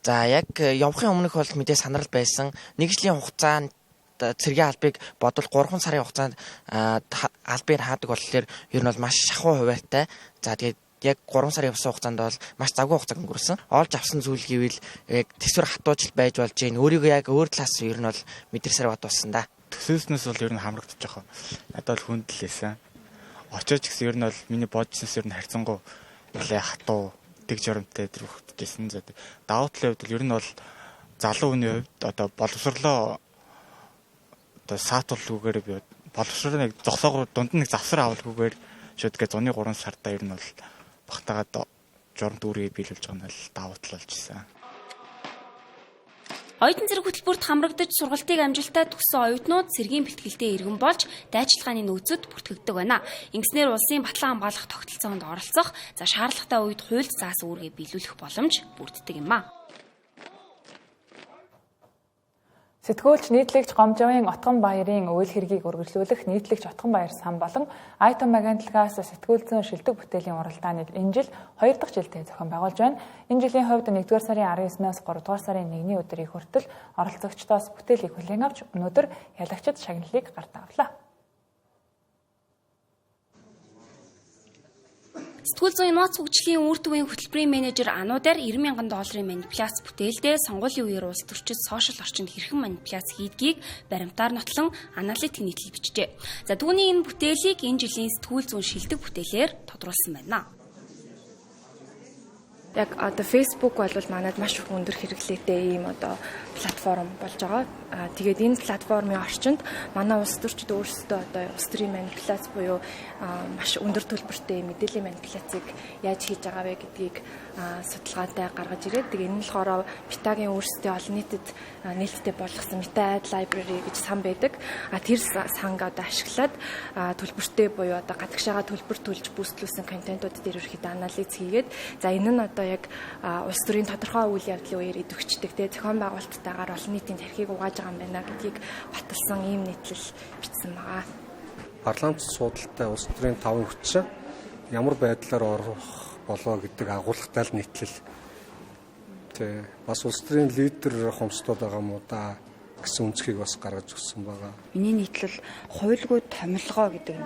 Speaker 17: За яг явахын өмнөх бол мэдээ санарал байсан. Нэг жилийн хугацаанд цэргийн албыг бодвол 3 сарын хугацаанд албыг хаадаг болохоор ер нь бол маш шахуу хувиартай. За тэгээд яг 3 сар явсан хугацаанд бол маш завгүй хугацааг өнгөрсөн. Олж авсан зүйл гэвэл яг төсвөр хатуужил байж болж гин. Өөрийгөө яг өөр талаас ер нь бол мэдэрсээр бодуулсан да.
Speaker 18: Төсөөснөөс бол ер нь хамрагдчих жоохон. Надад бол хүндэл байсан. Очооч гэсэн ер нь бол миний бодсоноос ер нь харьцангуй нэлээ хатуу дэг журамтай тэр хөгжижсэн. За давуу талын хувьд бол ер нь бол залуу хүний хувьд одоо боловсрлоо одоо саатуулгүйгээр би боловсрол нэг зогсоогоор дунд нэг завсар авалгүйгээр шууд гээ зуны 3 сартаа ер нь бол багтаагаад журам дүүргээ биелүүлж байгаа нь л давуу тал болж исэн.
Speaker 2: Оюутан цэрэг хөтөлбөрт хамрагдаж сургалтыг амжилттай төгссөн оюутнууд цэргийн бэлтгэлтэй иргэн болж дайчилгааны нөөцөд бүртгэгддэг байна. Ингэснээр улсын батлан хамгаалах тогтолцоонд оролцох, за шаардлагатай үед хуульд заасан үүргээ биелүүлэх боломж бүрддэг юм а.
Speaker 1: Сэтгүүлч нийтлэгч Гомжовын Отгон Баярын үйл хэргийг үргэлжлүүлэх нийтлэгч Отгон Баяр сан болон Айтон агентлагаас сэтгүүл зүйн шилдэг бүтээлийн уралдааныг энэ жил 2 дахь жилдээ зохион байгуулж байна. Энэ жилийн хувьд 1-р сарын 19-наас 3-р сарын 1-ний өдрийг хүртэл оролцогчдоос бүтээлийг хүлээн авч өнөөдөр ялагчид шагналыг гартаа авлаа.
Speaker 2: Сэтгүүл зүйн нууц хөгжлийн үр төвийн хөтөлбөрийн менежер Ануудаар $90,000 манипуляц бүтээлдээ сонгуулийн үеэр улс төрчид сошиал орчинд хэрхэн манипуляц хийдгийг баримтаар нотлон аналитик нийтлэл бичжээ. За түүний энэ бүтээлийг энэ жилийн сэтгүүл зүйн шилдэг бүтээлээр тодруулсан байна.
Speaker 19: Яг одоо Facebook бол манад маш их өндөр хэрэглээтэй ийм одоо платформ болж байгаа. Тэгээд энэ платформын орчинд манай улс төрчид өөрсдөө одоо улс төрийн манипуляц буюу маш өндөр төлбөртэй мэдээллийн манипуляцийг яаж хийж байгаа вэ гэдгийг судалгаатай гаргаж ирээд, тэгээд энэ нь болохоор Meta-гийн өөрсдөө олон нийтэд нээлттэй болгосон Meta Ad Library гэж сан байдаг. Тэр санг одоо ашиглаад төлбөртэй буюу одоо гадагшаага төлбөр төлж бүстлүүлсэн контентууд дээр ерөнхийдөө анализ хийгээд, за энэ нь одоо яг улс төрийн тодорхой үйл явдлын үеэр идэвхждэг, те зохион байгуулалттайгаар олон нийтийн тархийг угааж байгаа юм байна гэдгийг баталсан ийм нийтлэл бичсэн байгаа.
Speaker 20: Парламент суудалтай улс төрийн таван хүчин ямар байдлаар орох болоо гэдэг агуулгатай л нийтлэл. Тэ бас улс төрийн лидер хомсдоод байгаа мó да гэсэн үнцгийг бас гаргаж өгсөн байгаа.
Speaker 21: Миний нийтлэл хуйлгүй томилгоо гэдэг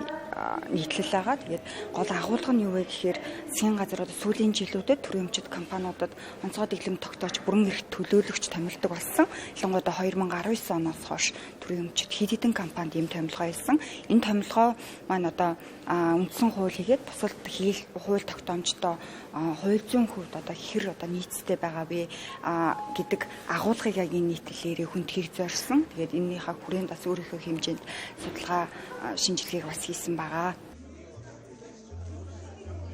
Speaker 21: нийтлэл байгаа. Тэгээд гол агуулга нь юу вэ гэхээр засгийн газар одоо сүүлийн жилүүдэд төрийн өмчт компаниудад онцгой дэглэм тогтоож бүрэн эрхт төлөөлөгч томилдог болсон. Ялангуяа 2019 оноос хойш төрийн өмчт хэд хэдэн компанид ийм томилгоо хийсэн. Энэ томилгоо маань одоо үндсэн хууль хийгээд бусад хууль тогтоомжтой хууль зүйн хувьд одоо хэр одоо нийцтэй байгаа вэ гэдэг агуулгыг яг энэ нийтлэлээрээ хүндхийг зорьсон. Тэгээд энэнийхээ хүрээнд бас өөрийнхөө хэмжээнд судалгаа шинжилгээг бас хийсэн байгаа.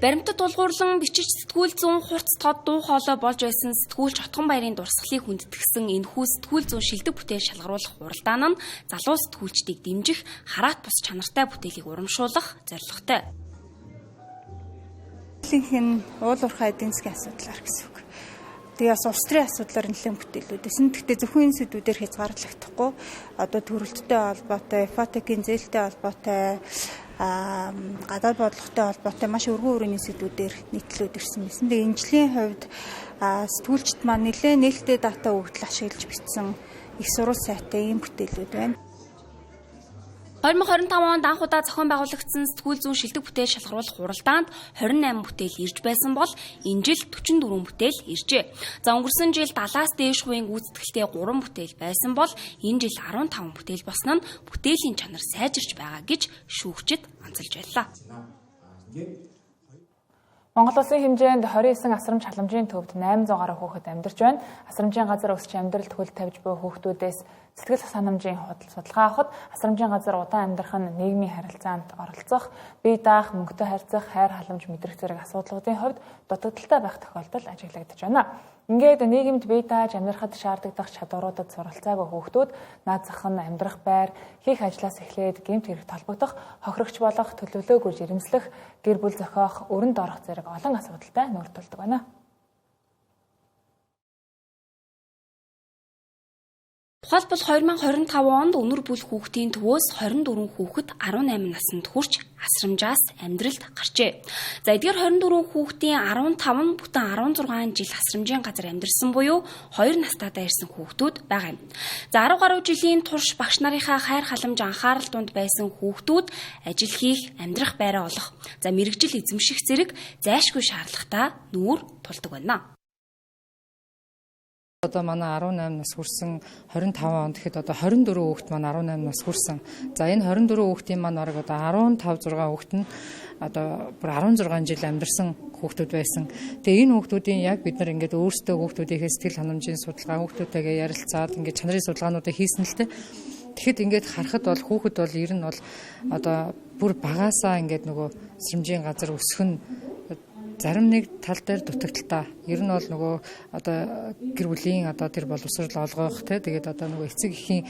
Speaker 2: Баримтат тулгуурлан бичиж сэтгүүл зүүн хурц тод дуу хоолой болж байсан сэтгүүлч Отгонбаярын дурсгалыг хүндэтгсэн энэхүү сэтгүүл зүүн шилдэг бүтээл шалгаруулах уралдаан нь залуу сэтгүүлчдийг дэмжих, хараат бус чанартай бүтээлийг урамшуулах зорилготой.
Speaker 22: Ихэнх нь уул уурхай эдийн засгийн асуудлаар гэсэн үг. Тэгээ бас улс төрийн асуудлаар нэлээд бүтээлүүд байсан. Гэхдээ зөвхөн энэ сэдвүүдээр хязгаарлагдахгүй одоо төрөлттэй холбоотой, ипотекийн зээлтэй холбоотой, гадаад бодлоготой холбоотой маш өргөн өрөөний сэдвүүдээр нийтлүүд ирсэн байсан. Тэгээ энэ жилийн хувьд сэтгүүлчид маань нэлээд нээлттэй дата өгдөл ашиглаж бичсэн их сурвал сайтай ийм бүтээлүүд байна.
Speaker 2: 2025 онд анх удаа зохион байгуулагдсан сэтгүүл зүйн шилдэг бүтээл шалгаруулах уралдаанд 28 бүтээл ирж байсан бол энэ жил 44 бүтээл иржээ. За өнгөрсөн жил 70-аас дээш хувийн гүйцэтгэлтэй 3 бүтээл байсан бол энэ жил 15 бүтээл болсон нь бүтээлийн чанар сайжирч байгаа гэж шүүгчид онцолж байлаа.
Speaker 1: Монгол улсын хэмжээнд 29 асрамж халамжийн төвд 800 гаруй хүүхэд амьдарч байна. Асрамжийн газар өсч амьдралд хөл тавьж буй хүүхдүүдээс сэтгэл санамжийн судалгаа авахад асрамжийн газар удаан амьдрах нь нийгмийн харилцаанд оролцох, бие даах, мөнгөтэй харьцах, хайр халамж мэдрэх зэрэг асуудлуудын хувьд дутагдaltaй байх тохиолдол ажиглагдаж байна. Ингээд нийгэмд бие дааж амьдрахад шаардлагадах чадваруудад суралцаагүй хүүхдүүд наад зах нь амьдрах байр, хийх ажлаас эхлээд гэмт хэрэг толбогдох, хохирогч болох, төлөвлөөгүй жирэмслэх, гэр бүл зохиох, өрөнд орох зэрэг олон асуудалтай нүүр тулдаг байна.
Speaker 2: Тухайлбал 2025 онд өнөр бүл хүүхдийн төвөөс 24 хүүхэд 18 наснд хүрч асрамжаас амьдралд гарчээ. За эдгээр 24 хүүхдийн 15 нь бүтэн 16 жил асрамжийн газар амьдарсан буюу 2 настайдаа ирсэн хүүхдүүд байгаа юм. За 10 гаруй жилийн турш багш нарынхаа хайр халамж анхаарал дунд байсан хүүхдүүд ажил хийх, амьдрах байраа олох, за мэргэжил эзэмших зэрэг зайлшгүй шаардлагатай нүүр тулдаг байна.
Speaker 23: Одоо манай 18 нас хүрсэн 25 онд гэхэд одоо 24 хүүхэд маань 18 нас хүрсэн. За энэ 24 хүүхдийн маань бараг одоо 15 6 хүүхэд нь одоо бүр 16 жил амьдарсан хүүхдүүд байсан. Тэгээ энэ хүүхдүүдийн яг бид нар ингээд өөрсдөө хүүхдүүдийнхээ сэтгэл ханамжийн судалгаа хүүхдүүдтэйгээ ярилцаад ингээд чанарын судалгаануудыг хийсэн л дээ. Тэгэхэд ингээд харахад бол хүүхэд бол ер нь бол одоо бүр багасаа ингээд нөгөө сэрэмжийн газар өсөх нь зарим нэг тал дээр дутагдaltaа. Ер нь бол нөгөө одоо гэр бүлийн одоо тэр боловсрол олгох те тэгээд одоо нөгөө эцэг эхийн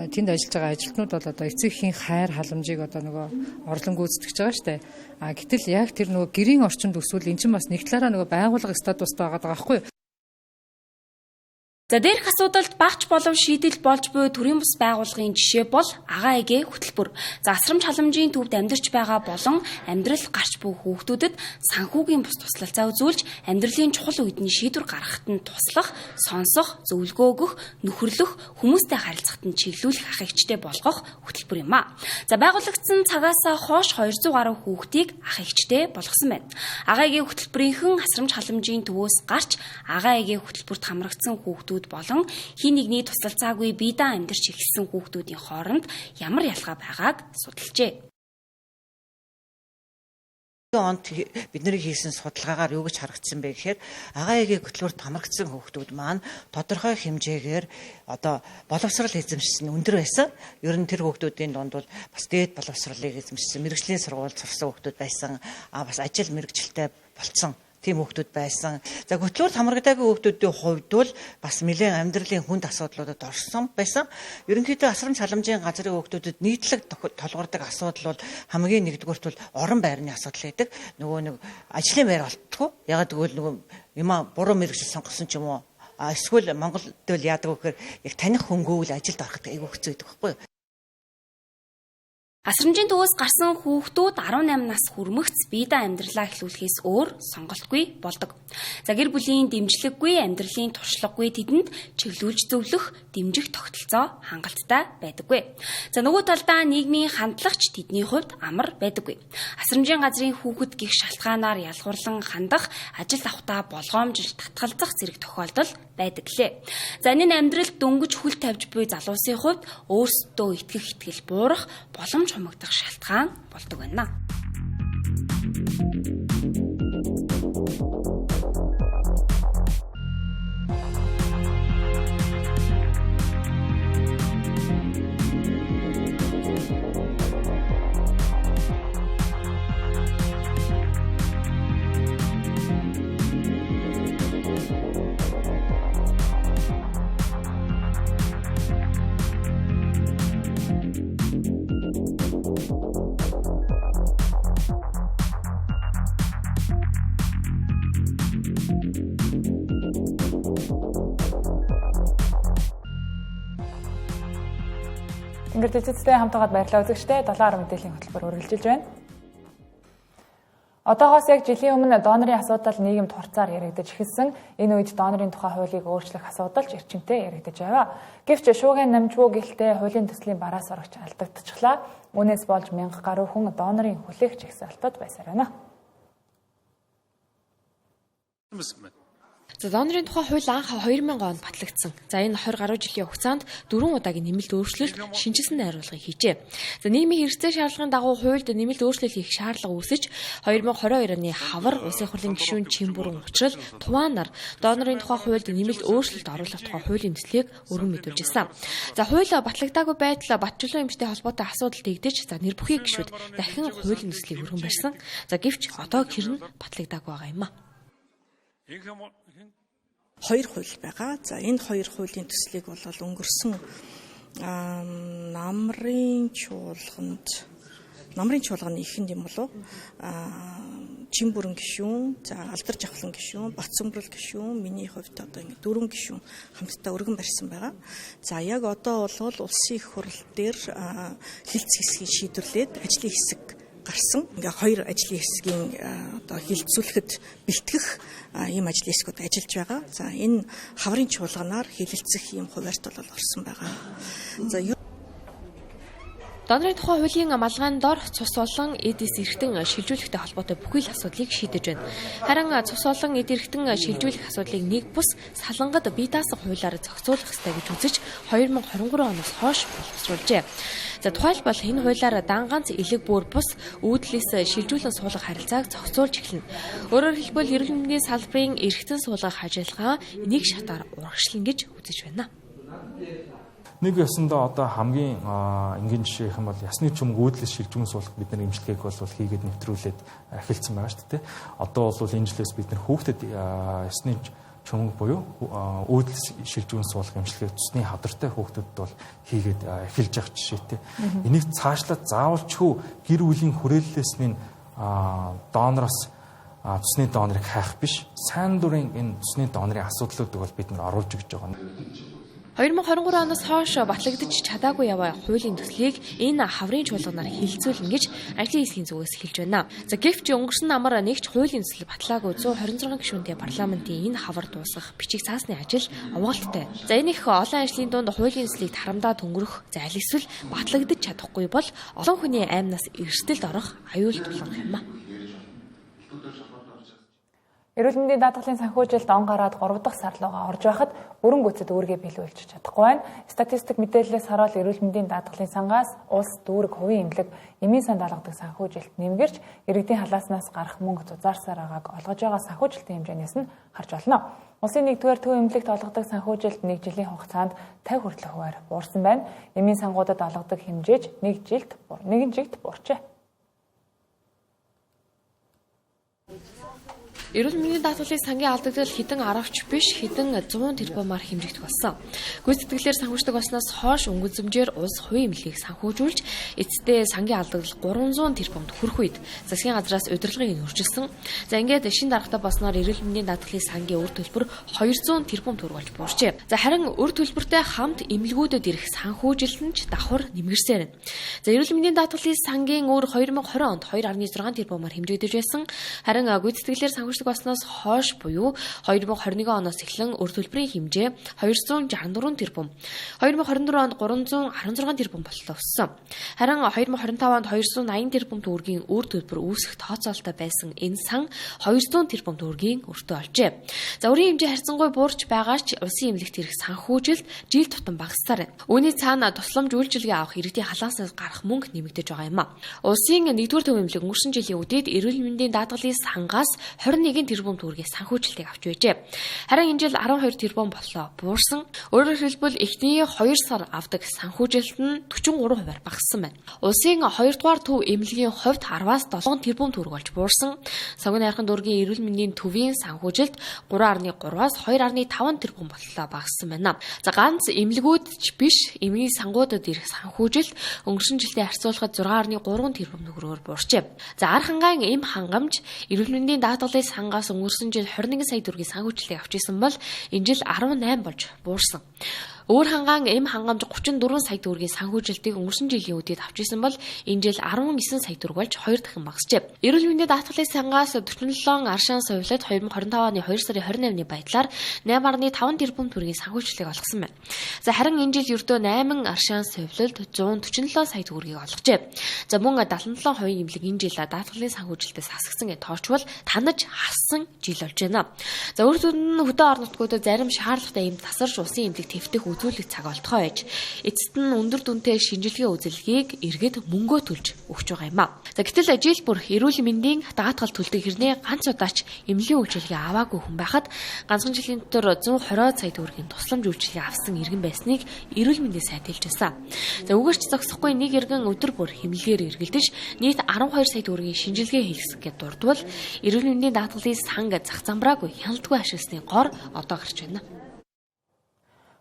Speaker 23: тэнд ажиллаж байгаа ажилтнууд бол одоо эцэг эхийн хайр халамжийг одоо нөгөө орлон гүйцэтгэж байгаа штэ. А гэтэл яг тэр нөгөө гэрийн орчинд өсвөл эн чинь бас нэг талаараа нөгөө байгууллага статустай байгаа байхгүй юу?
Speaker 2: За дээрх асуудалд багч болов шийдэл болж буй төрийн бус байгууллагын жишээ бол агаа эгэ хөтөлбөр. За асрамж халамжийн төвд амьдарч байгаа болон амьдрал гарч буй хүүхдүүдэд санхүүгийн бус туслалцаа үзүүлж амьдралын чухал үед нь шийдвэр гаргахад нь туслах, сонсох, зөвлөгөө өгөх, нөхөрлөх, хүмүүстэй харилцахад нь чиглүүлэх ах эгчтэй болгох хөтөлбөр юм а. За байгуулагдсан цагаас хойш 200 гаруй хүүхдийг ах эгчтэй болгосон байна. Агаа эгэ хөтөлбөрийнхэн асрамж халамжийн төвөөс гарч агаа эгэ хөтөлбөрт хамрагдсан хүүхдүүд болон хин нэгний туслалцаагүй бие даан амьдарч эхэлсэн хүүхдүүдийн хооронд ямар ялгаа байгааг судалжээ.
Speaker 24: Онд бидний хийсэн судалгаагаар юу гэж харагдсан бэ гэхээр агаа эгийн хөтөлбөрт хамрагдсан хүүхдүүд маань тодорхой хэмжээгээр одоо боловсрал эзэмшсэн өндөр байсан. Ер нь тэр хүүхдүүдийн дунд бол бас дээд боловсролыг эзэмшсэн, мэргэжлийн сургуульд сурсан хүүхдүүд байсан. Бас ажил мэргэжилтэй болцсон тийм хүүхдүүд байсан. За хөтөлбөрт хамрагдаагүй хүүхдүүдийн хувьд бол бас нэлээд амьдралын хүнд асуудлуудад орсон байсан. Ерөнхийдөө асрамж халамжийн газрын хүүхдүүдэд нийтлэг толгордог асуудал бол хамгийн нэгдүгüүрт бол орон байрны асуудал байдаг. Нөгөө нэг ажлын байр олддоггүй. Ягаад гэвэл нөгөө юмаа буруу мэргэжил сонгосон ч юм уу. Эсвэл Монголд бол яадаг вэ гэхээр яг таних хөнгөө л ажилд ороход айгүй хэцүү байдаг байхгүй юу?
Speaker 3: Асрамжийн төвөөс гарсан хүүхдүүд 18 нас хүрмэгц биедээ амьдралаа эхлүүлэхээс өөр сонголтгүй болдог. За гэр бүлийн дэмжлэггүй, амьдралын туршлагагүй тэдэнд чиглүүлж зөвлөх, дэмжих тогтолцоо хангалттай байдаггүй. За нөгөө талдаа нийгмийн хандлагач тэдний хувьд амар байдаггүй. Асрамжийн газрын хүүхэд гих шалтгаанаар ялгуурлан хандах, ажил авахтаа болгоомжил татгалзах зэрэг тохиолдол байдаг лээ. За энэ нь амьдралд дөнгөж хөл тавьж буй залуусын хувьд өөрсдөө итгэх итгэл буурах, боломж хумигдах шалтгаан болдог байна.
Speaker 1: Тэнгэр дэцэцтэй хамтгаад баярлалаа үзэгчдээ 7 мэдээллийн хөтөлбөр үргэлжилж байна. Одоогоос яг жилийн өмнө донорын асуудал нийгэмд хурцаар яригдаж эхэлсэн. Энэ үед донорын тухай хуулийг өөрчлөх асуудал ч эрчимтэй яригдаж байв. Гэвч шуугиан намжгүй гэлтэй хуулийн төслийн бараас орогч алдагдчихлаа. Үүнээс болж 1000 гаруй хүн донорын хүлээгч их салтад байсаар байна.
Speaker 2: За донорын тухай хууль анх 2000 онд батлагдсан. За энэ 20 гаруй жилийн хугацаанд 4 удаагийн нэмэлт өөрчлөлт, шинжилсэн найруулгыг хийжээ. За нийгмийн хэрэгцээ шаардлагын дагуу хуульд нэмэлт өөрчлөлт хийх шаардлага үүсэж 2022 оны хавар Улсын хурлын гишүүн Чимбүрэн Учрал Туваан нар донорын тухай хуульд нэмэлт өөрчлөлт оруулах тухай хуулийн төслийг өргөн мэдүүлжсэн. За хууль батлагдаагүй байдал Батчулуун эмчтэй холбоотой асуудал тэгдэж за нэр бүхий гишүүд дахин хуулийн төслийг өргөн барьсан. За гэвч одоо гэр нь батлагдаагүй байгаа юм а.
Speaker 4: Хоёр хууль байгаа. За энэ хоёр хуулийн төслийг бол өнгөрсөн намрын чуулганы ихэнд юм болов Чимбүрэн гишүүн, за Алдар Жавхлан гишүүн, Батсүмбрал гишүүн, миний хувьд одоо ингэ дөрвөн гишүүн хамтдаа өргөн барьсан байгаа. За яг одоо бол улсын их хурал дээр хилцэх хэсгийг шийдвэрлээд ажлын хэсэг гарсан. Ингээ хоёр ажлын хэсгийн одоо хилцүүлэхэд бэлтгэх ийм ажлын хэсгүүд ажиллаж байгаа. За энэ хаврын чуулганаар хилэлцэх ийм хуваарьт бол орсон байгаа. За
Speaker 2: Донорын тухай хуулийн малгайн дор цус болон эд эс эрхтэн шилжүүлэхтэй холбоотой бүхий л асуудлыг шийдэж байна. Харин цус болон эд эрхтэн шилжүүлэх асуудлыг нэг бус салангад бие даасан хуулиар зохицуулах ёстой гэж үзэж 2023 оноос хойш боловсруулжээ. За тухайлбал энэ хуулиар дан ганц элэг бүр бус уудлээс шилжүүлэн суулгах харилцааг зохицуулж эхэлнэ. Өөрөөр хэлбэл эрүүл мэндийн салбарын эрхтэн суулгах ажиллагаа нэг шатаар урагшлана гэж үзэж байна.
Speaker 5: Нэг ёсондоо одоо хамгийн энгийн жишээ гэх юм бол ясны чүмэг уудлаас шилжүүлэн суулгах бид нар эмчилгээг бол хийгээд нэвтрүүлээд эхэлсэн байгаа шүү дээ. Одоо бол энэ жилээс бид нар хүүхдэд ясны чүмэг буюу уудлаас шилжүүлэн суулгах эмчилгээг цусны хавдартай хүүхдэд бол хийгээд эхэлж байгаа жишээтэй. Энийг цаашлаад заавалчгүй гэр бүлийн хүрээллээс минь донороос цусны донорыг хайх биш. Сайн дурын энэ цусны донорын асуудлуудыг бол бид нар оруулж өгч байгаа.
Speaker 2: 2023 оноос хойш батлагдаж чадаагүй яваа хуулийн төслийг энэ хаврын чуулганаар хилцүүлнэ гэж ажлын хэсгийн зүгээс хэлж байна. За гэвч өнгөрсөн намар нэгч хуулийн төсөл батлаагүй 126 гишүүнтэй парламентын энэ хавар дуусгах бичиг цаасны ажил овоолттой. За энэ их олон ажлын дунд хуулийн төслийг тарамдаа төнгөрөх, за аль эсвэл батлагдаж чадахгүй бол олон хүний аймнаас эрсдэлд орох аюул тулгарх юм а.
Speaker 1: Эрүүл мэндийн даатгалын санхүүжилт он гараад 3 дахь сар руугаа орж байхад бүрэн гүйцэд үүргээ биелүүлж чадахгүй байна. Статистик мэдээллээс харуул эрүүл мэндийн даатгалын сангаас улс дүүрэг хувийн эмнэлэг эмийн санд алгадаг санхүүжилт нэмгэрч иргэдийн халааснаас гарах мөнгө зузаарсаар байгааг олгож байгаа санхүүжилтийн хэмжээнээс нь харж болно. Улсын 1-р төв эмнэлэгт олгодог санхүүжилт нэг жилийн хугацаанд 50 хүртэлх хувиар буурсан байна. Эмийн сангуудад олгодог хэмжээж нэг жилд нэгэн жигт буурчээ.
Speaker 2: Эрүүл мэндийн даатгалын сангийн алдагдал хэдэн 10-ч биш хэдэн 100 тэрбумаар хэмжигдэх болсон. Гүйцэтгэлээр санхүүждэг болсноос хойш өнгөн зэмжээр улс хувийн эмнэлгийг санхүүжүүлж эцэстээ сангийн алдагдал 300 тэрбумд хүрэх үед засгийн газраас удирдлагыг нөрчилсөн. За ингээд шин даргатай болсноор эрүүл мэндийн даатгалын сангийн үр төлбөр 200 тэрбум төгрөг болж буурчээ. За харин үр төлбөртэй хамт эмнэлгүүдэд ирэх санхүүжилт нь ч давхар нэмгэрсээр байна. За эрүүл мэндийн даатгалын сангийн үр 2020 онд 2.6 тэрбумаар хэмжигдэж байсан. Харин гүйцэтгэлээр санхүүждэг болсноос хойш буюу 2021 оноос эхлэн өр төлбөрийн хэмжээ 264 тэрбум, 2024 онд 316 тэрбум боллоо өссөн. Харин 2025 онд 280 тэрбум төгрөгийн үр төлбөр үүсэх тооцоололтой байсан энэ сан 200 тэрбум төгрөгийн өртөө олжээ. За өрийн хэмжээ харьцангуй буурч байгаа ч улсын эмнэлэгт ирэх санхүүжилт жил тутам багассаар байна. Үүний цаана тусламж үйлчилгээ авах иргэдийн халаасаас гарах мөнгө нэмэгдэж байгаа юм а. Улсын 1-р төв эмнэлэг өнгөрсөн жилийн үдээд эрүүл мэндийн даатгалын сангаас 21 тэрбум төгрөгийн санхүүжилтийг авч байжээ. Харин энэ жил 12 тэрбум боллоо буурсан. Өөрөөр хэлбэл эхний 2 сар авдаг санхүүжилт нь 43%-аар багассан байна. Улсын 2-р төв эмнэлгийн хувьд 10-аас 7 тэрбум төгрөг болж буурсан. Сонгон найрхан дүүргийн эрүүл мэндийн төвийн санхүүжилт 3.3-аас 2.5 тэрбум боллоо багассан байна. За ганц эмнэлгүүд ч биш эмнэлгийн сангуудад ирэх санхүүжилт өнгөрсөн жилдээ харьцуулахад 6.3 тэрбум төгрөгөөр буурчээ. За ар хангаан эм хангамж эрүүл мэндийн даатгалын сангаас өнгөрсөн жил 21 сая төгрөгийн санхүүжилтийг авч исэн бол энэ жил 18 болж буурсан. Өөр хангаан эм хангамж 34 сая төгрөгийн санхүүжилтийг өнгөрсөн жилийн үдээд авч исэн бол энэ жил 19 сая төгрөг болж 2 дахин багасжээ. Эрүүл мэндийн даатгалын сангаас 47 аршаан совилоод 2025 оны 2 сарын 28-ны байдлаар 8.5 тэрбум төгрөгийн санхүүжилтийг олгосон байна. За харин энэ жил ердөө 8 аршаан совилолд 147 сая төгрөгийг олгожээ. За мөн 77% эмнэлэг энэ жил даатгалын санхүүжилтээс хасагдсан гэж тоочвол танаж хассан жил болж байна. За үр дүнд нь хөдөө орон нутгуудад зарим шаардлагатай эм тасарч улсын эмнэлэг твтэх үзүүлэх цаг олдохоо байж эцэст нь өндөр дүнтэй шинжилгээ үзэлгийг иргэд мөнгөө төлж өгч байгаа юм а. За гэтэл жил бүр эрүүл мэндийн даатгал төлдөг хэрнээ ганц удаач эмнэлгийн үйлчилгээ аваагүй хүн байхад ганцхан жилийн дотор 120 сая төгрөгийн тусламж үйлчилгээ авсан иргэн байсныг эрүүл мэндийн сайд хэлж байсан. За үгээрч зогсохгүй нэг иргэн өдөр бүр эмнэлгээр эргэлдэж нийт 12 сая төгрөгийн шинжилгээ хийлгэсэн гэж дурдвал эрүүл мэндийн даатгалын санг зах замбраагүй хяналтгүй ашигласны гор одоо гарч байна.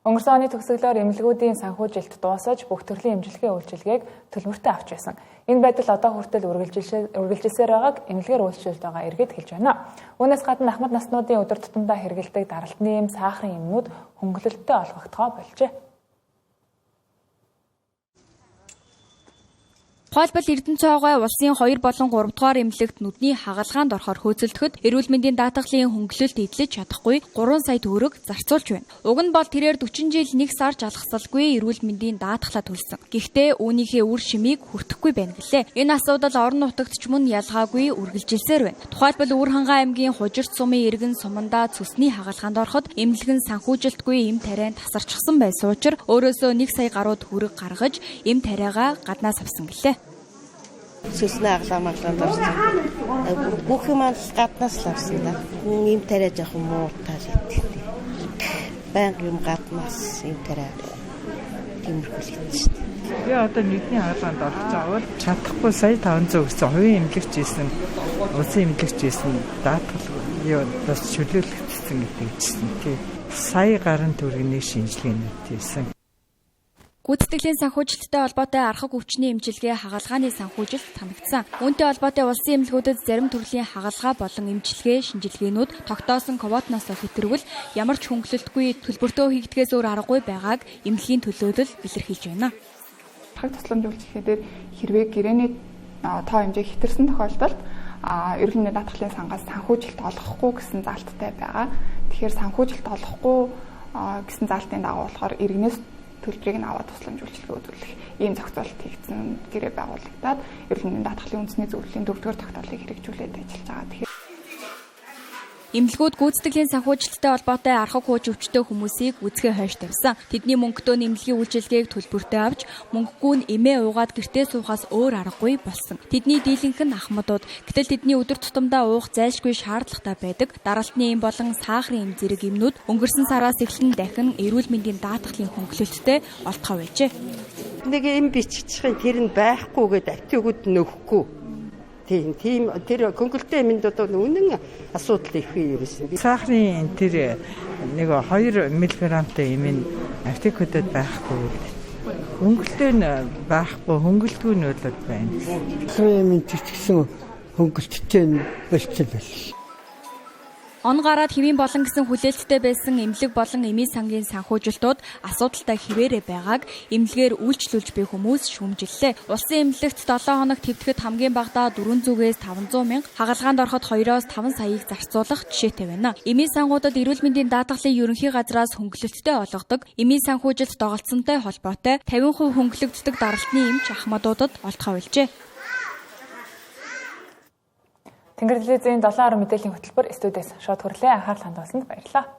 Speaker 1: Өнгөрсөн оны төгсгөлөөр эмнэлгүүдийн санхүүжилт дуусаж бүх төрлийн эмчилгээ үйлчилгээг төлбөртэй авч байсан. Энэ байдал одоо хүртэл үргэлжилсээр байгааг эмнэлгээр үйлчилж байгаа иргэд хэлж байна. Үүнээс гадна ахмад наснуудын өдөр тутамдаа хэрэглэдэг даралтны эм, сахарын эмнүүд хөнгөлөлттэй олгогдохоо болжээ.
Speaker 13: Тухайлбал Эрдэнэ цоогой улсын 2 болон 3 дугаар эмнэлэгт нүдний хагалгаанд орохоор хөөцөлдөхөд эрүүл мэндийн даатгалын хөнгөлөлт эдлэж чадахгүй 3 сая төгрөг зарцуулж байна. Уг нь бол тэрээр 40 жил 1 сар жалгасалгүй эрүүл мэндийн даатгалаа төлсөн. Гэхдээ үүнийхээ үр шимийг хүртэхгүй байна гэлээ. Энэ асуудал орон нутагт ч мөн ялгаагүй үргэлжилсээр байна. Тухайлбал Өвөр-Хангай аймгийн Хужирт сумын иргэн сумандаа цөсний хагалгаанд ороход эмнэлэг нь санхүүжилтгүй эм тарианд тасарчихсан байсан учир өөрөөсөө 1 сая гаруй төгрөг гаргаж эм тариагаа гаднаас авсан гэлээ.
Speaker 6: Цөсний аглаа маглаанд орсон. Бүх юм л гаднаас л авсан да. Эм тариа жоохон муутай л иддэг. Байнга юм гаднаас эм тариа тиймэрхүү л иддэг шүү дээ.
Speaker 7: Би одоо нүдний хагалгаанд орох гэж байгаа бол чадахгүй сая 500 гэсэн хувийн эмнэлэгч байсан, улсын эмнэлэгч байсан даатгал юу бас чөлөөлөгдсөн гэдэг чийсэн тий. Сая гаруй төгрөгийн шинжилгээнд хийсэн.
Speaker 13: Гүйцэтгэлийн санхүүжилттэй холбоотой архаг өвчний эмчилгээ хагалгааны санхүүжилт танигдсан. Үүнтэй холбоотой улсын эмнэлгүүдэд зарим төрлийн хагалгаа болон эмчилгээ шинжилгээнүүд тогтоосон квотноос хэтэрвэл ямар ч хөнгөлөлтгүй төлбөртөө хийгдэхээс өөр аргагүй байгааг эмнэлгийн төлөөлөл илэрхийлж байна.
Speaker 8: Архаг тусламж үйлчилгээ дээр хэрвээ гэрээний тоо хэмжээ хэтэрсэн тохиолдолд эрүүл мэндийн даатгалын сангаас санхүүжилт олгохгүй гэсэн заалттай байгаа. Тэгэхээр санхүүжилт олгохгүй гэсэн заалтын дагуу болохоор иргэнээс төлбөрийг нь аваад тусламж үйлчилгээ үзүүлэх ийм зохицуулалт хийгдсэн гэрээ байгуулагдаад эрүүл мэндийн даатгалын үндэсний зөвлөлийн 4-р тогтоолыг хэрэгжүүлээд ажиллаж байгаа. Тэгэхээр
Speaker 13: Эмнэлгүүд гүйцэтгэлийн санхүүжилттэй холбоотой архаг хууч өвчтөй хүмүүсийг үзэхээ хойш тавьсан. Тэдний мөнгөдөө эмнэлгийн үйлчилгээг төлбөртэй авч мөнгөгүй нь эмээ уугаад гэртээ суухаас өөр аргагүй болсон. Тэдний дийлэнх нь ахмадууд. Гэтэл тэдний өдөр тутамдаа уух зайлшгүй шаардлагатай байдаг. Даралтны эм болон сахарын эм зэрэг эмнүүд өнгөрсөн сараас эхлэн дахин эрүүл мэндийн даатгалын хөнгөлөлттэй олдохоо байжээ.
Speaker 6: Нэг эм биччихэн тэр нь байхгүй гээд аптекуд нөхгүй.
Speaker 9: Тийм тийм тэр хөнгөлөлттэй эмэнд одоо үнэн асуудал их ерөөсөн.
Speaker 7: Сахарын тэр нэг 2 мг-тай эм нь аптекуудад байхгүй. Хөнгөлөлтөө нь байхгүй, хөнгөлтгүй нь бол байна.
Speaker 10: Сахарын эмийн ч гэсэн хөнгөлөлттэй нь болчихсон байл.
Speaker 13: Он гараад хэвийн болон гэсэн хүлээлттэй байсан эмнэлэг болон эмийн сангийн санхүүжилтүүд асуудалтай хэвээрээ байгааг эмнэлгээр үйлчлүүлж буй хүмүүс шүүмжиллээ. Улсын эмнэлэгт 7 хоног твдэхэд хамгийн багадаа 400-ээс 500 мянга, хагалгаанд ороход 2-оос 5 саяыг зарцуулах жишээтэй байна. Эмийн сангуудад эрүүл мэндийн даатгалын ерөнхий газраас хөнгөлөлттэй олгодог эмийн санхүүжилт доголдсонтой холбоотой 50% хөнгөлөгддөг даралтны эмч ахмадуудад олдохоо болжээ.
Speaker 1: Тэнгэр телевизийн 7 10 мэдээллийн хөтөлбөр студиэс шууд хүрлээ. Анхаарал хандуулсанд баярлалаа.